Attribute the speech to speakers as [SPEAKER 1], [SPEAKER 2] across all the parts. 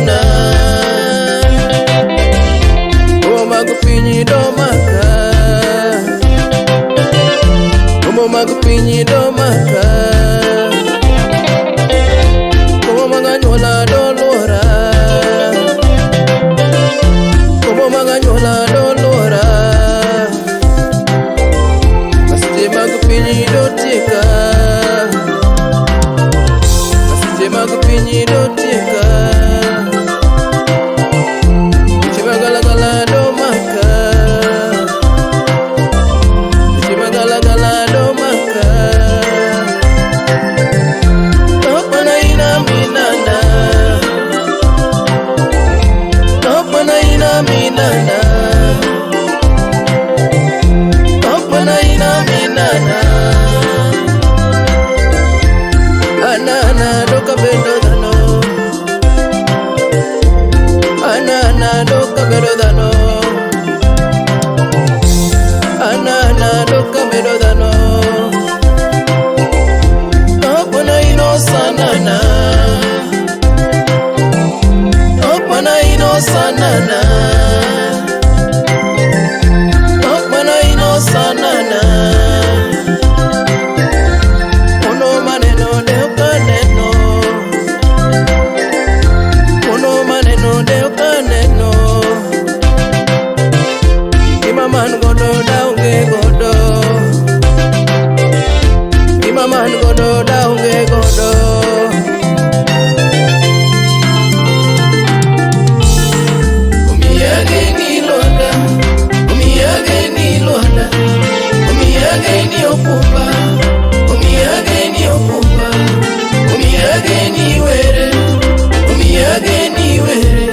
[SPEAKER 1] na. Komo mag piny domaka. Komo mag piny domaka. Komo mag anyuola doluora. Komo mag anyuola doluora. Masiche mag piny dotieka. Masiche mag piny dotieka. Weche magalagala domaka. Weche magalagala domaka. Tokwana ina minana. Tokwana ina minana. Tokwana ina minana. Anana doka bedo dhano. Anana doka bedo dhano. Anana doka bedo dhano. Tokwana ino sanana. Tokwana ino sanana. Tokwana ino sanana. Ono maneno deo kaneno. Ono maneno deo kaneno. Gima man godo daonge godo. Gima man godo daonge godo. Omiyageni Lwanda, omiyageni Lwanda, omiyageni okumba, omiyageni okumba, omiyageni were, omiyageni were,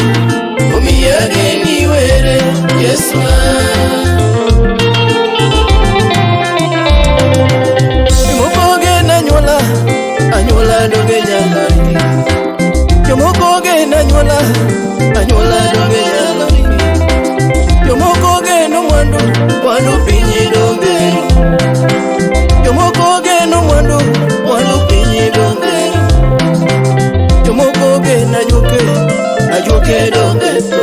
[SPEAKER 1] omiyageni were, Yesu na. Jomoko geno anyuola, anyuola donge nyalo riti. Jomoko geno anyuola, anyuola donge nyalo riti. Jomoko geno mwandu, mwandu piny donge ru. Jomoko geno mwandu, mwandu piny donge ru. Jomoko geno ajuoke, ajuoke donge tho.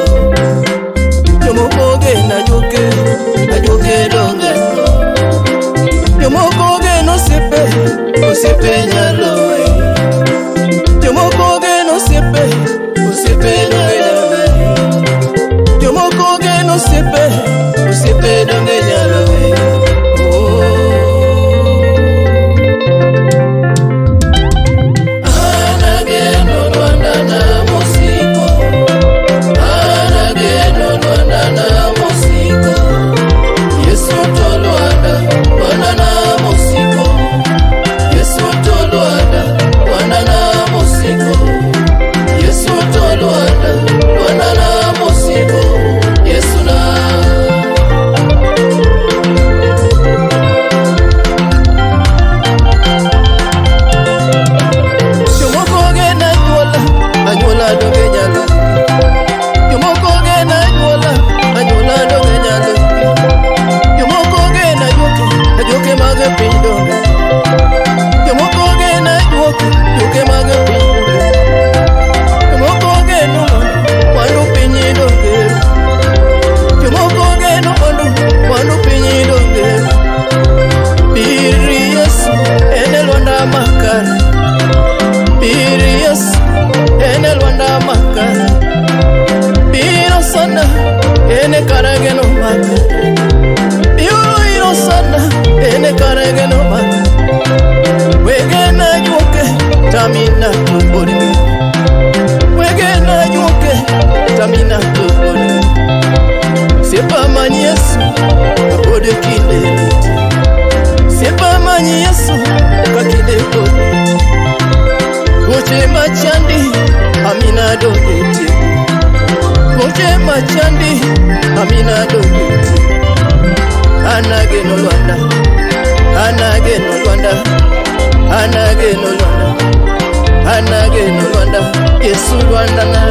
[SPEAKER 1] Jomoko geno ajuoke, ajuoke donge tho. Jomoko geno osiepe, osiepe nyalo weyi. Jomoko geno osiepe, osiepe donge nyalo weyi. Jomoko geno osiepe, osiepe donge nyalo weyi. Oh. An ageno Lwanda na mosiko. An ageno Lwanda na mosiko. Yesu to Lwanda, Lwanda na mosiko. Yesu to Lwanda, Lwanda na mosiko. Yesu to Lwanda, Lwanda na mosiko. Yesu na. Jomoko geno anyuola, anyuola donge nyalo. Jomoko geno anyuola, anyuola donge nyalo. Jomoko geno ajuoke, ajuoke mag piny donge. Jomoko geno ajuoke, ajuoke mag piny donge. Jomoko geno mwandu, mwandu piny donge. Jomoko geno mwandu, mwandu piny donge. Bir Yesu, en e lwanda makare. Bir Yesu, en e lwanda makare. Biro sana, en e kar geno makare. Biro iro sana, en e kar geno makare. Wegena ajuoke, tamina to podgi. Wegena ajuoke, tamina to podgi. Osiepa many Yesu, kapod kinde nitie. Osiepa many Yesu, ka kinde pod nitie. Tuoche machandi, amina donge tieko. Tuoche machandi, amina donge tieko. An ageno Lwanda, an ageno Lwanda, an ageno Lwanda, an ageno Lwanda, Yesu Lwanda na.